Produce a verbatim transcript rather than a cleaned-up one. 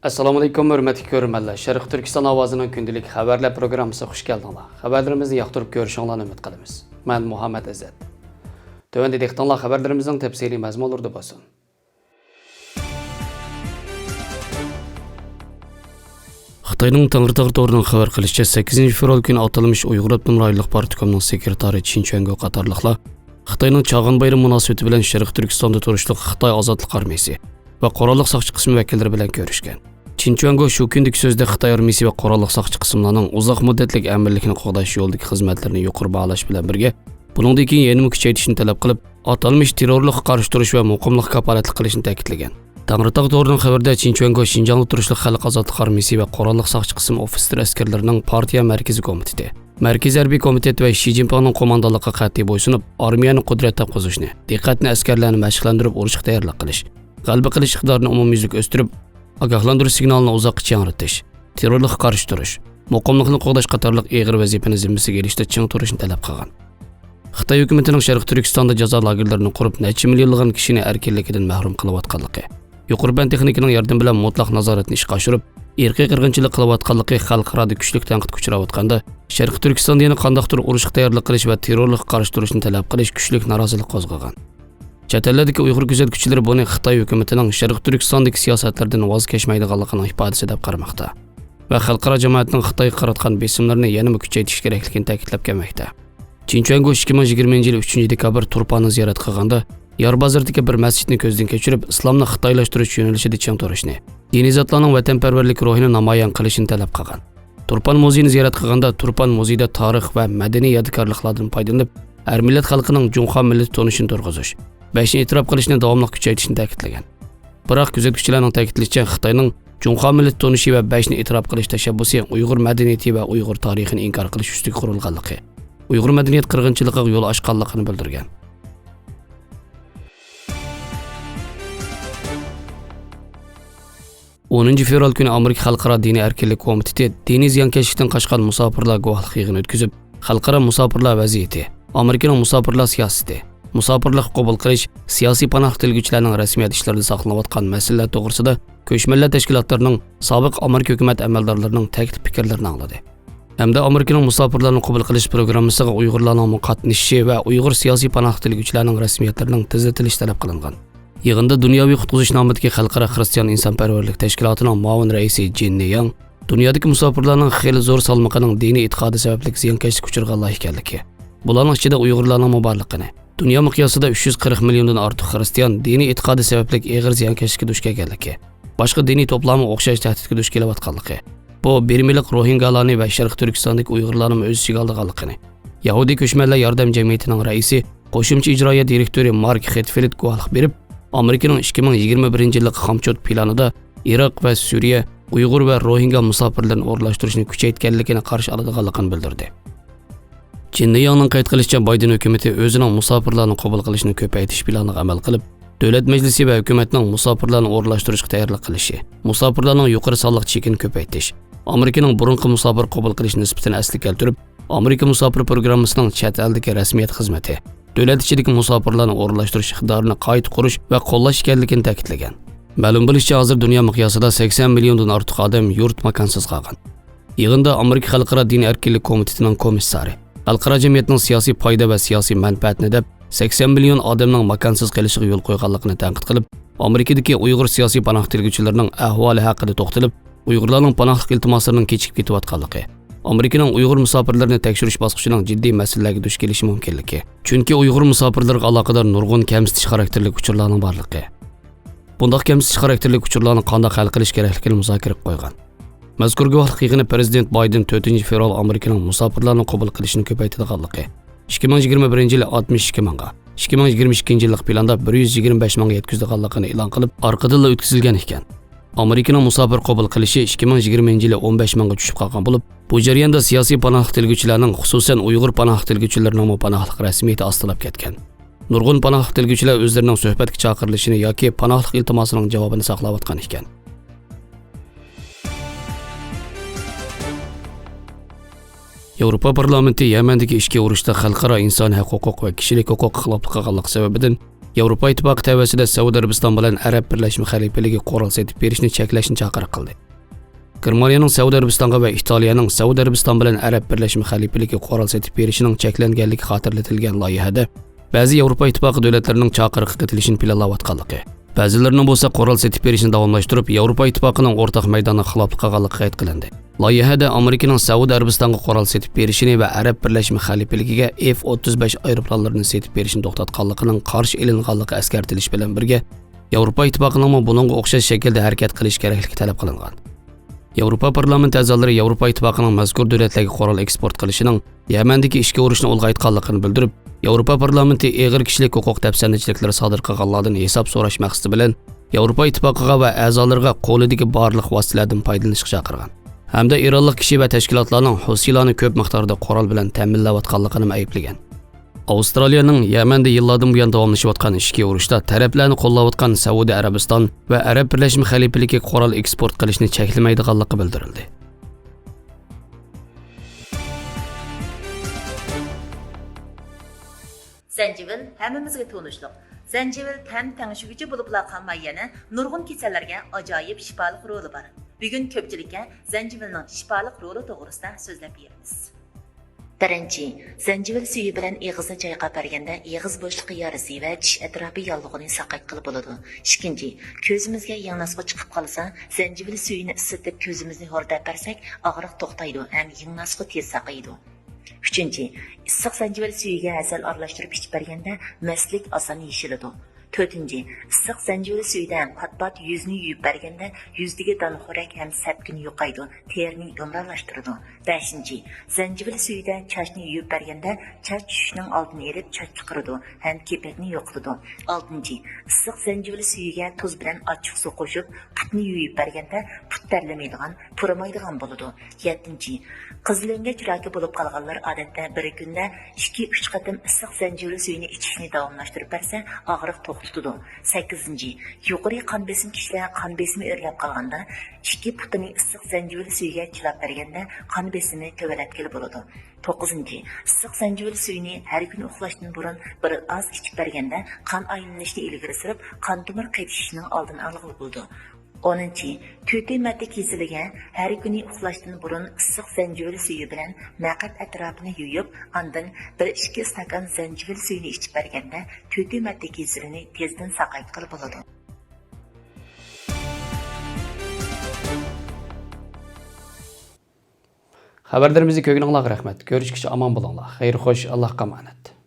ئەسسالامۇئەلەيكۇم، ھۆرمەتلىك كۆرۈرمەنلەر. شەرقىي تۈركىستان ئاۋازىنىڭ كۈندىلىك خەۋەرلەر پروگراممىسىغا خۇش كەلدىڭلار. خەۋەرلىرىمىزنى ياقتۇرۇپ كۆرۈشۈڭلارنى ئۈمىد قىلىمىز. مەن مۇھەممەد ئىززەت. تۆۋەندە دىققىتىڭلار خەۋەرلىرىمىزنىڭ تەپسىلىي مەزمۇنلىرىدا بولسۇن. خىتاينىڭ تەڭرىتاغ تورىنىڭ خەۋەر قىلىشىچە، سەككىزىنچى فېۋرال كۈنى ئاتالمىش ئۇيغۇر ئاپتونوم رايونلۇق پارتكومنىڭ سېكرېتارى چىن چۈەنگو قاتارلىقلار خىتاينىڭ چاغان بايرىمى مۇناسىۋىتى بىلەن شەرقىي تۈركىستاندا تۇرۇشلۇق خىتاي ئازادلىق ئارمىيىسى ۋە قوراللىق ساقچى قىسمى ۋەكىللىرى بىلەن كۆرۈشكەن. چىن چۈەنگو شۇ كۈندىكى سۆزىدە خىتاي ئارمىيىسى ۋە قوراللىق ساقچى قىسىملارنىڭ ئۇزاق مۇددەتلىك ئەمىنلىكنى قوغداش يولىدىكى خىزمەتلىرىنى يۇقىرى باھالاش بىلەن بىرگە، بۇنىڭدىن كېيىن يەنىمۇ كۈچەيتىشنى تەلەپ قىلىپ، ئاتالمىش تېررورلۇققا قارشى تۇرۇش ۋە مۇقىملىققا كاپالەتلىك قىلىشنى تەكىتلىگەن. تەڭرىتاغ تورىنىڭ خەۋىرىدە چىن چۈەنگو شىنجاڭدا تۇرۇشلۇق خەلق ئازادلىق ئارمىيىسى ۋە قوراللىق ساقچى قىسىم ئوفىتسېر ئەسكەرلىرىنىڭ پارتىيە مەركىزىي كومىتېتى، مەركىزىي ھەربىي كومىتېت ۋە شى جىنپىڭنىڭ قوماندانلىقىغا قەتئىي بويسۇنۇپ، ئارمىيەنى قۇدرەت تاپقۇزۇشنى، دىققەتنى ئەسكەرلەرنى مەشىقلەندۈرۈپ ئۇرۇشقا تەييارلىق قىلىش، غەلىبە قىلىش ئىقتىدارىنى ئومۇميۈزلۈك ئۆستۈرۈپ، ئاگاھلاندۇرۇش سىگنالىنى ئۇزاققىچە ياڭرىتىش، تېررورلۇققا قارشى تۇرۇش، مۇقىملىقنى قوغداش قاتارلىق ئېغىر ۋەزىپىنى زىممىسىگە ئېلىشتا چىڭ تۇرۇشنى تەلەپ قىلغان. خىتاي ھۆكۈمىتىنىڭ شەرقىي تۈركىستاندا جازا لاگېرلىرىنى قۇرۇپ، نەچچە مىليونلىغان كىشىنى ئەركىنلىكىدىن مەھرۇم قىلىۋاتقانلىقى، يۇقىرى پەن تېخنىكىنىڭ ياردىمى بىلەن مۇتلەق نازارەتنى ئىشقا ئاشۇرۇپ، ئىرقىي قىرغىنچىلىق قىلىۋاتقانلىقى خەلقئارادا كۈچلۈك تەنقىدكە ئۇچراۋاتقاندا، شەرقىي تۈركىستاندا يەنە قانداقتۇر ئۇرۇشقا تەييارلىق قىلىش ۋە تېررورلۇققا قارشى تۇرۇشنى تەلەپ قىلىش كۈچلۈك نارازىلىق قوزغىغان. چەت ئەللەردىكى ئۇيغۇر كۆزەتكۈچىلىرى بۇنى خىتاي ھۆكۈمىتىنىڭ شەرقىي تۈركىستاندىكى سىياسەتلىرىدىن ۋاز كەچمەيدىغانلىقىنىڭ ئىپادىسى دەپ قارىماقتا ۋە خەلقئارا جامائەتنىڭ خىتايغا قاراتقان بېسىملىرىنى يەنىمۇ كۈچەيتىش كېرەكلىكىنى تەكىتلەپ كەلمەكتە. چىن چۈەنگو ئىككى مىڭ يىگىرمىنچى يىلى ئۈچىنچى دېكابىر تۇرپاننى زىيارەت قىلغاندا، يار بازىرىدىكى بىر مەسچىتنى كۆزدىن كەچۈرۈپ، ئىسلامنى خىتايلاشتۇرۇش يۆنىلىشىدە چىڭ تۇرۇشنى، دىنىي زاتلارنىڭ ۋەتەنپەرۋەرلىك روھىنى نامايان قىلىشىنى تەلەپ قىلغان. تۇرپان مۇزېيىنى زىيارەت قىلغاندا، تۇرپان مۇزېيىدا تارىخ ۋە مەدەنىي يادىكارلىقلاردىن پايدىلىنىپ، ھەر مىللەت خەلقىنىڭ جۇڭخۇا مىللىتى تونۇشىنى تۇرغۇزۇش، بەشنى ئېتىراپ قىلىشنى داۋاملىق كۈچەيتىشنى تەكىتلىگەن. بىراق، كۆزەتكۈچىلەرنىڭ تەكىتلىشىچە، خىتاينىڭ جۇڭخۇا مىللىتى تونۇشى ۋە بەشنى ئېتىراپ قىلىش تەشەببۇسى ئۇيغۇر مەدەنىيىتى ۋە ئۇيغۇر تارىخىنى ئىنكار قىلىش ئۈستىگە قۇرۇلغانلىقى، ئۇيغۇر مەدەنىيەت قىرغىنچىلىقىغا يول ئاچقانلىقىنى بىلدۈرگەن. ئونىنچى فېۋرال كۈنى ئامېرىكا خەلقئارا دىنىي ئەركىنلىك كومىتېتى دىنىي زىيانكەشلىكتىن قاچقان مۇساپىرلار گۇۋاھلىق يىغىنى ئۆتكۈزۈپ، خەلقئارا مۇساپىرلار ۋەزىيىتى، ئامېرىكىنىڭ مۇساپىرلار سىياسىتى، مۇساپىرلىققا قوبۇل قىلىش، سىياسىي پاناھلىق تىلىگۈچىلەرنىڭ رەسمىيەت ئىشلىرىدا ساقلىنىۋاتقان مەسىلىلەر توغرىسىدا كۆچمەنلەر تەشكىلاتلىرىنىڭ، سابىق ئامېرىكا ھۆكۈمەت ئەمەلدارلىرىنىڭ تەكلىپ پىكىرلىرىنى ئاڭلىدى. ھەمدە ئامېرىكىنىڭ مۇساپىرلارنى قوبۇل قىلىش پروگراممىسىغا ئۇيغۇرلارنىڭمۇ قاتنىشىشى ۋە ئۇيغۇر سىياسىي پاناھلىق تىلىگۈچىلەرنىڭ رەسمىيەتلىرىنىڭ تېزلىتىلىشى تەلەپ قىلىنغان. يىغىندا دۇنياۋى قۇتقۇزۇش نامىدىكى خەلقئارا خىرىستىيان ئىنسانپەرۋەرلىك تەشكىلاتىنىڭ مۇئاۋىن رەئىسى جىن نېياڭ دۇنيادىكى مۇساپىرلارنىڭ خېلى زور سالمىقىنىڭ دىنىي ئېتىقادى سەۋەبلىك زىيانكەشلىككە ئۇچرىغانلار ئىكەنلىكى، بۇلارنىڭ ئىچىدە ئۇيغۇرلارنىڭمۇ بارلىقىنى، دۇنيا مىقياسىدا ئۈچ يۈز قىرىق مىليوندىن ئارتۇق خىرىستىيان دىنىي ئېتىقادى سەۋەبلىك ئېغىر زىيانكەشلىككە دۇچ كەلگەنلىكى، باشقا دىنىي توپلارمۇ ئوخشاش تەھدىتكە دۇچ كېلىۋاتقانلىقى، بۇ بىرمىلىق روھىنگالارنى ۋە شەرقىي تۈركىستاندىكى ئۇيغۇرلارنىمۇ ئۆز ئىچىگە ئالىدىغانلىقىنى، يەھۇدىي كۆچمەنلەر ياردەم جەمئىيىتىنىڭ رەئىسى، قوشۇمچە ئىجرائىيە دىرېكتورى مارك خېتفىلد گۇۋاھلىق بېرىپ، ئامېرىكىنىڭ ئىككى مىڭ يىگىرمە بىرىنچى يىللىقى خامچوت پىلانىدا ئىراق ۋە سۈرىيە، ئۇيغۇر ۋە روھىنگا مۇساپىرلىرىنى ئورۇنلاشتۇرۇشنى كۈچەيتكەنلىكىنى قارشى ئالىدىغانلىقىنى بىلدۈردى. جىن لىياڭنىڭ قەيت قىلىشىچە، بايدېن ھۆكۈمىتى ئۆزىنىڭ مۇساپىرلارنى قوبۇل قىلىشنى كۆپەيتىش پىلانىغا ئەمەل قىلىپ، دۆلەت مەجلىسى ۋە ھۆكۈمەتنىڭ مۇساپىرلارنى ئورۇنلاشتۇرۇشقا تەييارلىق قىلىشى، مۇساپىرلارنىڭ يۇقىرى سانلىق چېكىنى كۆپەيتىش، ئامېرىكىنىڭ بۇرۇنقى مۇساپىر قوبۇل قىلىش نىسبىتىنى ئەسلىگە كەلتۈرۈپ، ئامېرىكا مۇساپىر پروگراممىسىنىڭ چەت ئەلدىكى رەسمىيەت خىزمىتى، دۆلەت ئىچىدىكى مۇساپىرلارنى ئورۇنلاشتۇرۇش ئىقتىدارىنى قايتا قۇرۇش ۋە قوللاش ئىكەنلىكىنى تەكىتلىگەن. مەلۇم بولۇشىچە، ھازىر دۇنيا مىقياسىدا سەكسەن مىليوندىن ئارتۇق ئادەم يۇرت ماكانسىز قالغان. يىغىندا ئامېرىكا خەلقئارا دىنىي ئەركىنلىك كومىتېتىنىڭ كومىسسارى، خەلقئارا جەمئىيەتنىڭ سىياسىي پايدا ۋە سىياسىي مەنپەئەتنى دەپ، سەكسەن مىليون ئادەمنىڭ ماكانسىز قېلىشىغا يول قويغانلىقىنى تەنقىد قىلىپ، ئامېرىكىدىكى ئۇيغۇر سىياسىي پاناھ تىلىگۈچىلىرىنىڭ ئەھۋالى ھەققىدە توختىلىپ، ئۇيغۇرلارنىڭ پاناھلىق ئىلتىماسلىرىنىڭ كېچىكىپ كېتىۋاتقانلىقى، ئامېرىكىنىڭ ئۇيغۇر مۇساپىرلىرىنى تەكشۈرۈش باسقۇچىنىڭ جىددىي مەسىلىلەرگە دۇچ كېلىشى مۇمكىنلىكى، چۈنكى ئۇيغۇر مۇساپىرلىرىغا ئالاقىدار نۇرغۇن كەمسىتىش خاراكتېرلىك ئۇچۇرلارنىڭ بارلىقى، بۇنداق كەمسىتىش خاراكتېرلىك ئۇچۇرلارنى قانداق ھەل قىلىش كېرەكلىكىنى مۇزاكىرە قىلىپ قويغان. مەزكۇر گۇۋاھلىق يىغىنى پىرېزىدېنت بايدېن تۆتىنچى فېۋرال ئامېرىكىنىڭ مۇساپىرلارنى قوبۇل قىلىشنى كۆپەيتىدىغانلىقى، ئىككى مىڭ يىگىرمە بىرىنچى يىلى ئاتمىش ئىككى مىڭغا، ئىككى مىڭ يىگىرمە ئىككىنچى يىللىق پىلاندا بىر يۈز يىگىرمە بەش مىڭغا يەتكۈزىدىغانلىقىنى ئېلان قىلىپ، ئارقىدىنلا ئۆتكۈزۈلگەن ئىكەن. ئامېرىكىنىڭ مۇساپىر قوبۇل قىلىشى ئىككى مىڭ يىگىرمىنچى يىلى ئون بەش مىڭغا چۈشۈپ قالغان بولۇپ، بۇ جەرياندا سىياسىي پاناھلىق تىلىگۈچىلەرنىڭ، خۇسۇسەن، ئۇيغۇر پاناھلىق تىلىگۈچىلىرىنىڭمۇ پاناھلىق رەسمىيىتى ئاستىلاپ كەتكەن. نۇرغۇن پاناھلىق تىلىگۈچىلەر ئۆزلىرىنىڭ سۆھبەتكە چاقىرىلىشىنى ياكى پاناھلىق ئىلتىماسىنىڭ جاۋابىنى ساقلاۋاتقان ئىكەن. ياۋروپا پارلامېنتى يەمەندىكى ئىچكى ئۇرۇشتا خەلقئارا ئىنسانىي ھەق ھوقۇق ۋە كىشىلىك ھوقۇققا خىلاپلىق قىلغانلىقى سەۋەبىدىن ياۋروپا ئىتتىپاقى تەۋەسىدە سەئۇدى ئەرەبىستان بىلەن ئەرەب بىرلەشمە خەلىپىلىكى قورال سېتىپ بېرىشنى چەكلەشنى چاقىرىق قىلدى. گېرمانىيەنىڭ سەئۇدى ئەرەبىستانغا ۋە ئىتالىيەنىڭ سەئۇدى ئەرەبىستان بىلەن ئەرەب بىرلەشمە خەلىپىلىكى قورال سېتىپ بېرىشىنىڭ چەكلەنگەنلىكى خاتىرىلىتىلگەن لايىھەدە، بەزى ياۋروپا ئىتتىپاقى دۆلەتلىرىنىڭ چاقىرىققا قېتىلىشىنى پىلانلاۋاتقانلىقى، بەزىلىرىنىڭ بولسا قورال سېتىپ بېرىشنى داۋاملاشتۇرۇپ، ياۋروپا ئىتتىپاقىنىڭ ئورتاق مەيدانغا خىلاپلىق قىلغانلىقى قەيت قىلىندى. لايىھەدە ئامېرىكىنىڭ سەئۇدى ئەرەبىستانغا قورال سېتىپ بېرىشىنى ۋە ئەرەب بىرلەشمە خەلىپىلىكىگە ئېف ئوتتۇز بەش ئايروپىلانلىرىنى سېتىپ بېرىشنى توختاتقانلىقىنىڭ قارشى ئېلىنغانلىقى ئەسكەرتىلىش بىلەن بىرگە، ياۋروپا ئىتتىپاقىنىڭمۇ بۇنىڭغا ئوخشاش شەكىلدە ھەرىكەت قىلىش كېرەكلىكى تەلەپ قىلىنغان. ياۋروپا پارلامېنت ئەزالىرى ياۋروپا ئىتتىپاقىنىڭ مەزكۇر دۆلەتلەرگە قورال ئېكسپورت قىلىشىنىڭ يەمەندىكى ئىچكى ئۇرۇشنى ئۇلغايتقانلىقىنى بىلدۈرۈپ، ياۋروپا پارلامېنتى ئېغىر كىشىلىك ھوقۇق دەپسەندىچىلىكلىرى سادىر قىلغانلاردىن ھېساب سوراش مەقسىتى بىلەن ياۋروپا ئىتتىپاقىغا ۋە ئەزالىرىغا قولىدىكى بارلىق ۋاسىتىلەردىن پايدىلىنىشقا چاقىرغان ھەمدە ئىرانلىق كىشى ۋە تەشكىلاتلارنىڭ ھوسىلانى كۆپ مىقداردا قورال بىلەن تەمىنلەۋاتقانلىقىنىمۇ ئەيىبلىگەن. ئاۋسترالىيەنىڭ يەمەندە يىللاردىن بۇيان داۋاملىشىۋاتقان ئىچكى ئۇرۇشتا تەرەپلەرنى قوللاۋاتقان سەئۇدى ئەرەبىستان ۋە ئەرەب بىرلەشمە خەلىپىلىكىگە قورال ئېكسپورت قىلىشنى چەكلىمەيدىغانلىقى بىلدۈرۈلدى. زەنجىۋىل ھەممىمىزگە تونۇشلۇق. زەنجىۋىل تەم تەڭشىگۈچى بولۇپلا قالماي، يەنە نۇرغۇن كېسەللەرگە ئاجايىپ شىپالىق رولى بار. بۈگۈن كۆپچىلىككە زەنجىۋىلنىڭ شىپالىق رولى توغرىسىدا سۆزلەپ بېرىمىز. بىرىنچى، زەنجىۋىل سۈيى بىلەن ئېغىزنى چايقاپ بەرگەندە ئېغىز بوشلۇقى يارىسى ۋە چىش ئەتراپى ياللۇغىنى ساقايتقىلى بولىدۇ. ئىككىنچى، كۆزىمىزگە يىڭناسقۇ چىقىپ قالسا، زەنجىۋىل سۈيىنى ئىسسىتىپ كۆزىمىزنى ھورداپ بەرسەك، ئاغرىق توختايدۇ ھەم يىڭناسقۇ تېز ساقىيىدۇ. ئۈچىنچى، ئىسسىق زەنجىۋىل سۈيىگە ھەسەل ئارىلاشتۇرۇپ ئىچىپ بەرگەندە مەستلىك ئاسان يېشىلىدۇ. تۆتىنچى، ئىسسىق زەنجىۋىل سۈيىدە پات-پات يۈزنى يۇيۇپ بەرگەندە يۈزدىكى دان خورەك ھەم سەپكۈن يوقايدۇ، تېرىنى يۇمرانلاشتۇرىدۇ. بەشىنچى، زەنجىۋىل سۈيىدە چاچنى يۇيۇپ بەرگەندە چاچ چۈشۈشنىڭ ئالدىنى ئېلىپ چاچ چىقىرىدۇ ھەم كېپەكنى يوقىتىدۇ. ئالتىنچى، ئىسسىق زەنجىۋىل سۈيىگە تۇز بىلەن ئاچچىق سۇ قوشۇپ پۇتنى يۇيۇپ بەرگەندە پۇت تەرلىمەيدىغان، پۇرىمايدىغان بولىدۇ. يەتتىنچى، قىزىل ئۆڭگەچ راكى بولۇپ قالغانلار ئادەتتە بىر كۈندە ئىككى، ئۈچ قېتىم ئىسسىق زەنجىۋىل سۈيىنى ئىچىشنى داۋاملاشتۇرۇپ بەرسە، ئاغرىق توختىتىدۇ. سەككىزىنچى، يۇقىرى قان بېسىم كىشىلەر قان بېسىمى ئۆرلەپ قالغاندا، ئىككى پۇتىنى ئىسسىق زەنجىۋىل سۈيىگە چىلاپ بەرگەندە، قان بېسىمى تۆۋەنلەتكىلى بولىدۇ. توققۇزىنچى، ئىسسىق زەنجىۋىل سۈيىنى ھەر كۈنى ئۇخلاشتىن بۇرۇن بىر ئاز ئىچىپ بەرگەندە، قان ئايلىنىشنى ئىلگىرى سۈرۈپ، قان تومۇر قېتىشىشنىڭ ئالدىنى ئالغىلى بولىدۇ. ئونىنچى، تۆتى مەددە كېسىلىگە ھەر كۈنى ئۇخلاشتىن بۇرۇن ئىسسىق زەنجىۋىل سۈيى بىلەن مەقئەت ئەتراپىنى يۇيۇپ، ئاندىن بىر ئىككى ئىستاكان زەنجىۋىل سۈيىنى ئىچىپ بەرگەندە، تۆتى مەددە كېسىلىنى تېزدىن ساقايتقىلى بولىدۇ. خەۋەرلىرىمىزنى كۆرگىنىڭلارغا رەھمەت. كۆرۈشكىچە ئامان بولۇڭلار. خەير خوش، ئاللاھقا ئامانەت.